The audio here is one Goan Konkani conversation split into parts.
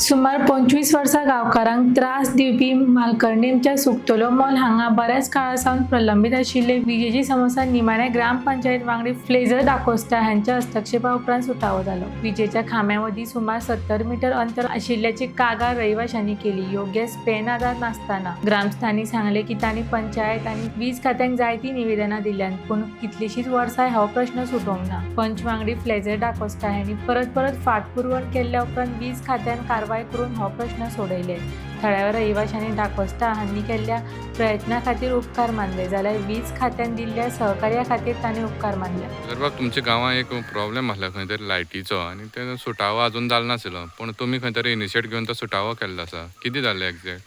सुमार 25 वर्सां गांवकारांक त्रास दिवपी मालकर्णीमच्या सुकतलो मॉल हांगा बऱ्याच काळा सावन प्रलंबीत आशिल्ले विजेची समस्या निमाण्या ग्रामपंचायत वांगडी फ्लेझर दाकोस्टा हांच्या हस्तक्षेपा उपरांत सुटावो जालो. विजेच्या खांब्या मदीं सुमार 70 मिटर अंतर आशिल्ल्याची कागाळ रहिवाशांनी केली. योग्य स्पेन आदार नासतना ग्रामस्थांनी सांगले की तांणी पंचायत आनी वीज खात्यांक जायतीं निवेदनां दिल्यात, पूण कितलींशींच वर्सां हो प्रश्न सुटोवंक ना. पंच वांगडी फ्लेझर दाकोस्टा हांणी परत परत फाटपुरवण केल्ल्या उपरांत वीज खात्यान कारवाय करून हो प्रश्न सोडयले. थळाव्या रहिवाशांनी दाकोस्टा हांणी केल्ल्या प्रयत्ना खातीर उपकार मानले, जाल्यार वीज खात्यान दिल्ल्या सहकार्या खातीर तांणी उपकार मानले. तर बाब, तुमच्या गांवांत एक प्रॉब्लेम आसलो खंय तरी लायटीचो आनी ते सुटावो अजून जालो नाशिल्लो, पूण तुमी खंय तरी इनिशिएट घेवन तो सुटावो केल्लो आसा. कितें जालें एग्जॅक्ट?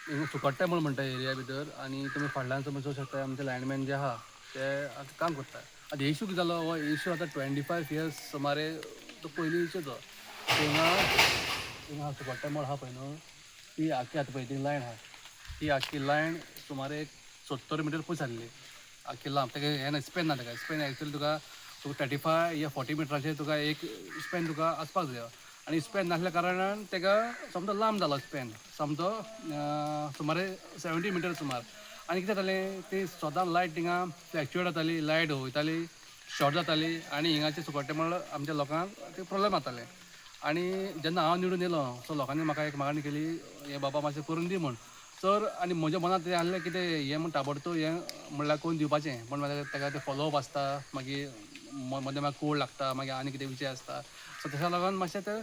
हिंगा सुकट्टे म्हूण म्हणटा एरिया भितर आनी तुमी फाटल्यान तुमी चोवंक शकता, आमचे लायनमॅन जे आहा ते आतां काम करता. आतां इशू कितें जालो, हो इशू आतां 25 इयर्स सुमारे तो पयलीं इशू तो. थिंगा थिंगा सुकट्टे मळ आहा पळय न्हू, ती आख्खी आतां पळय ती लायन आहा, ती आख्खी लायन सुमारे एक 70 मिटर पयस आसली, आख्खी लांब. तेका हें ना, स्पेन ना. तेका स्पेन एक्चुअली तुका तुका 35 या 40 मिटराचेर तुका एक स्पेन तुका आसपाक जाय आनी स्पेन नासल्या कारणान तेका समतो लांब जालो स्पेन, समतो सुमारे 70 मिटर सुमार. आनी कितें जातालें, ती सदां लायट थिंगा फ्लक्चुएट जाताली, लायट वयताली, शॉर्ट जाताली आनी हिंगाचे सुकट्टे म्हळ्यार आमच्या लोकांक ते प्रॉब्लेम जाताले. आनी जेन्ना हांव निवडून येयलो, सो लोकांनी म्हाका एक मागणी केली, हें बाबा मातशें करून दी म्हूण. तर आनी म्हज्या मनांत तें आहलें कितें हें म्हूण ताबडतोब हें म्हणल्यार करून दिवपाचें, पूण मागीर तेका तें फॉलोअप आसता, मागीर मदें मागीर कोड लागता, मागीर आनी कितें विशय आसता. सो तेका लागून मातशें तें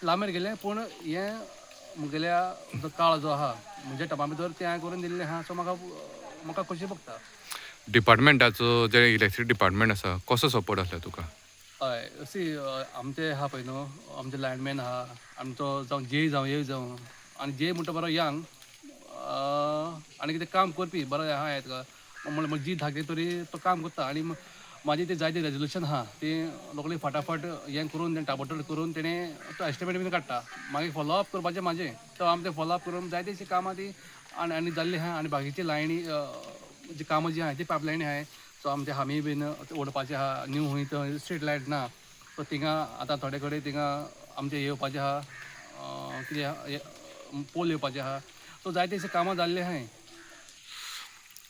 लांबेर गेलें. पूण हें म्हगेल्या जो काळ जो आहा, म्हज्या टर्मा भितर तें हांवें करून दिल्लें आहा. सो म्हाका म्हाका खोशी भोगता. डिपार्टमेंटाचो, जे इलेक्ट्रीक डिपार्टमेंट आसा, कसो सपोर्ट आसलो तुका? हय, सी, आमचे आहा पळय न्हू, आमचे लायनमॅन आहा आमचो, जावं जे जावं ए जावं. आनी जे म्हणटा बरो यंग आनी कितें काम करपी बरो आहा येता म्हणल्यार जी धाकली तरी तो काम करता. आनी म्हाजी ते जायते रेजोल्युशन आहा, ती रोखडी फाटाफाट हें करून तें ताबडतोब करून तेणें तो एस्टिमेट बीन काडटा. मागीर फॉलोअप करपाचें म्हाजें, तो आमी तें फॉलोअप करून जायते अशीं कामां ती आनी आनी जाल्लीं आहा. आनी बाकीची लायनी जी कामां जी आहा ती पायपलायनी आहाय. सो आमचे हामी बीन ओडपाचे आहा न्यू, हुंय थंय स्ट्रीट लायट ना, सो थिंगा आतां थोडे कडेन थिंगा आमचे येवपाचे आहा, कितें पोल येवपाचे आहा. सो जायते अशें कामां जाल्लीं आहाय.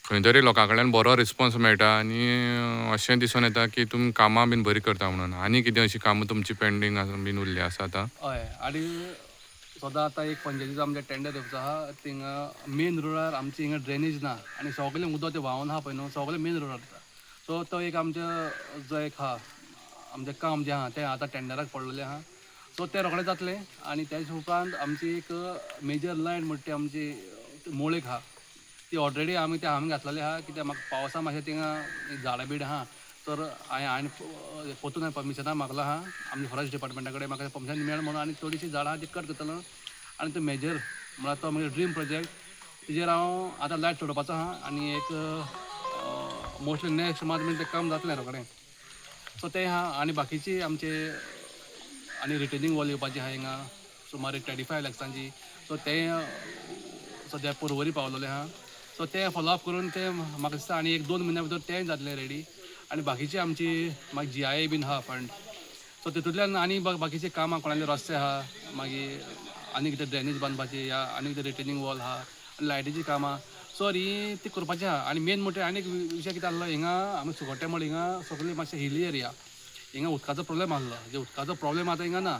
खंय तरी लोकां कडल्यान बरो रिस्पॉन्स मेळटा आनी अशें दिसून येता की तुमी कामां बीन बरीं करता म्हणून. आनी कितें अशीं कामां तुमची पेंडींग बीन उरली आसा आतां? हय, आनी सदां आतां एक पंचायतीचो आमचे टेंडर येवचो आहा. थिंगा मेन रोडार आमची हिंगा ड्रेनेज ना आनी सगळें उदक तें व्हांवन आहा पळय न्हू, सगळें मेन रोडार वता. सो तो एक आमचें जो एक आहा, आमचें काम जें आहा तें आतां टेंडराक पडलेलें आहा. सो तें रोखडें जातलें. आनी तेज उपरांत आमची एक मेजर लायन म्हणटा ती आमची मोळेक आहा, ती ऑलरेडी आमी ते आमी घातलेली आहा. कित्याक म्हाका पावसा मातशें थिंगा झाडां बीड आहा, तर हांवें हांवें परतून हांवें परमिशनाक मागलां आहा आमच्या फॉरेस्ट डिपार्टमेंटा कडेन, म्हाका परमिशन मेळ म्हणून. आनी थोडीशीं झाडां आहा ती कट करतलो आनी तो मेजर म्हळ्यार तो म्हजो ड्रीम प्रोजेक्ट, तेजेर हांव आतां लायट सोडपाचो आहा आनी एक मोस्टली नेक्स्ट मंथ बीन तें काम जातलें रोखडें. सो तें आहा. आनी बाकीची आमचे आनी रिटेनिंग वॉल येवपाची आहा हिंगा सुमार एक 35 लॅक्सांची. सो तें सद्या पर्वरी पावलेलें आहा. सो तें फॉलोअप करून तें म्हाका दिसता आनी एक दोन म्हयन्या भितर तेंय जातलें रेडी. आनी बाकीची आमची मागीर जीआयए बीन आहा फंड, सो तितूंतल्यान आनी बाकीची कामां, कोणाले रस्ते आहा, मागीर आनी कितें ड्रेनेज बांदपाची या आनी कितें रिटेनिंग वॉल आहा आनी लायटीचीं कामां, सो ही ती करपाची आहा. आनी मेन म्हणटा आनी एक विशय कितें आहलो, हिंगा आमी सुकोट्टे म्हळ्यार हिंगा सगळी मातशें हिली एरिया, हिंगा उदकाचो प्रॉब्लेम आहलो. जे उदकाचो प्रॉब्लेम आतां हिंगा ना.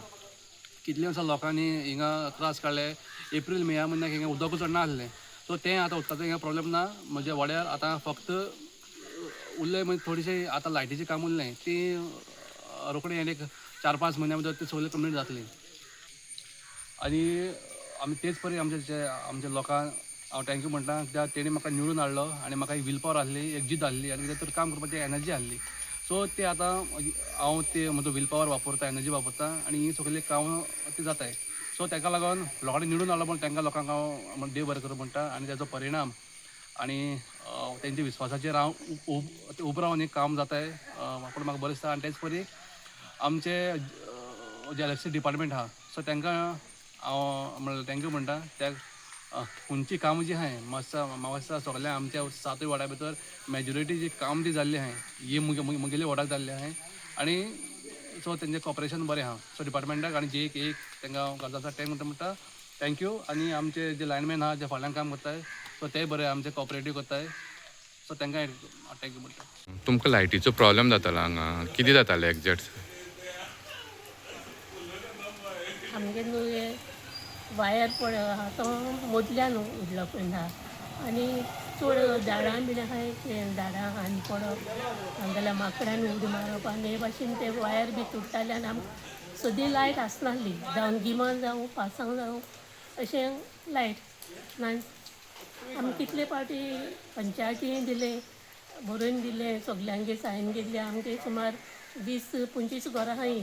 कितले वर्सां लोकांनी हिंगा त्रास काडले, एप्रील मे ह्या म्हयन्याक हिंगा उदकूच चडना आहलें. सो तें आतां उदकाचो हिंगा प्रॉब्लेम ना. म्हज्या वाड्यार आतां फक्त उरलें म्हणजे थोडीशीं आतां लायटीचें काम उरलें, ती रोखडी आनी एक 4-5 म्हयन्या भितर ती सगळी कंप्लीट जातली. आनी आमी तेच परी आमचे जे आमच्या लोकांक हांव thank you म्हणटा, कित्याक तेणी म्हाका निवडून हाडलो आनी म्हाका एक will power आहली, एक जीद आहली आनी कितें तर काम करपाची एनर्जी आहली. सो ते आतां हांव ते म्हजो will power वापरता, एनर्जी वापरता आनी ही सगळीं कामां ती जाताय. सो ताका लागून लोकांनी निवडून हाडलो म्हण तांकां लोकांक हांव देव बरें करूं म्हणटा. आनी ताजो परिणाम आनी तेंच्या विस्वासाचेर हांव उबो रावन हें काम जाताय पूण म्हाका बरें दिसता. आनी तेच परी आमचे जे इलेक्ट्रिसिटी डिपार्टमेंट आहा, सो तांकां हांव म्हणल्यार thank you म्हणटा. त्या खंयची कामां जी आहाय, म्हाका दिसता सगळ्या आमच्या सातूय वाड्या भितर मेजॉरिटी जी काम ती जाल्ली आहाय, ही म्हगेले वॉर्डाक जाल्ली आहाय. आनी सो तेंचें कॉपरेशन बरें आहा. सो डिपार्टमेंटाक आनी जे एक एक तेंकां हांव गजाल thank म्हणटा म्हणटा thank you. आनी आमचे जे लायनमॅन आहा जे फाटल्यान काम करताय, सो ते बरे आमचे कॉपरेटीव करताय, सो तेंकां thank you म्हणटा. तुमकां लायटीचो प्रॉब्लेम जातालो हांगा, कितें जातालें एग्जॅक्ट? आमगे न्हू हे वायर पळय आहा तो मदल्यान उडलो पळय ना, आनी चड झाडां बीन आहाय ते झाडां हानी पडप जाल्यार माकडान उडी मारप आनी हे भाशेन ते वायर बी तुट्टाले आनी आमकां सदी लायट आसनासली, जावं गिमान जावं पावसांक जावं अशें लायट ना. आमी कितले फावटी पंचायतीन दिले, बरोवन दिले, सगल्यांगे सायन घेतले. आमगे सुमार 20-25 घरां आहाय,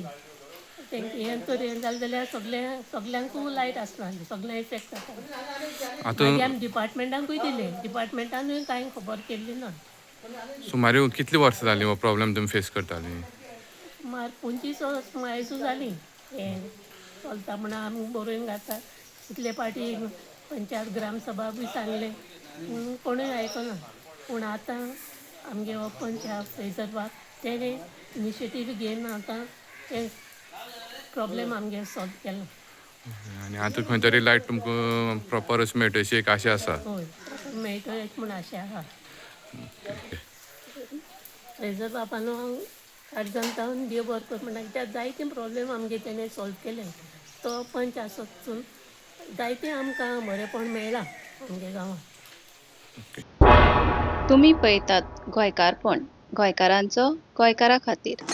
तेंकां हें तर हें जालें जाल्यार सगळें सगल्यांकूय लायट आसनासली, सगळें इफेक्ट जाता. आतां मागीर आमी डिपार्टमेंटाकूय दिलें, डिपार्टमेंटानूय कांय खबर केल्ली ना. सुमारे कितलीं वर्सां जालीं हो प्रॉब्लेम तुमी फेस करतालीं? सुमार 25 वर्सां आयजू जालीं हें चलता म्हणून आमी बरोवन घालता. इतले फावटी पंचायत ग्रामसभा बी सांगलें पूण कोणूय आयकना. पूण आतां आमगे हो पंच आहा फ्रेजर बाब, तेणें इनिशिएटीव घेवन आतां तें प्रॉब्लेम आमगे सॉल्व केला. आनी आतां खंय तरी लायट तुमकां प्रॉपर अशी मेळटा अशी एक आशा आसा. हय, मेळटलें म्हूण आशा आहा. फ्रेजर बाबान काळजान जावन देव बरो कर म्हणटा, कित्याक जायते प्रॉब्लेम आमगे तेणें सॉल्व केले. तो पंच आसतसून जायतें आमकां बरेंपण मेळ्ळां आमगे गांवांत. तुमी पळयतात गोंयकारपण, गोंयकारांचो गोंयकारा खातीर.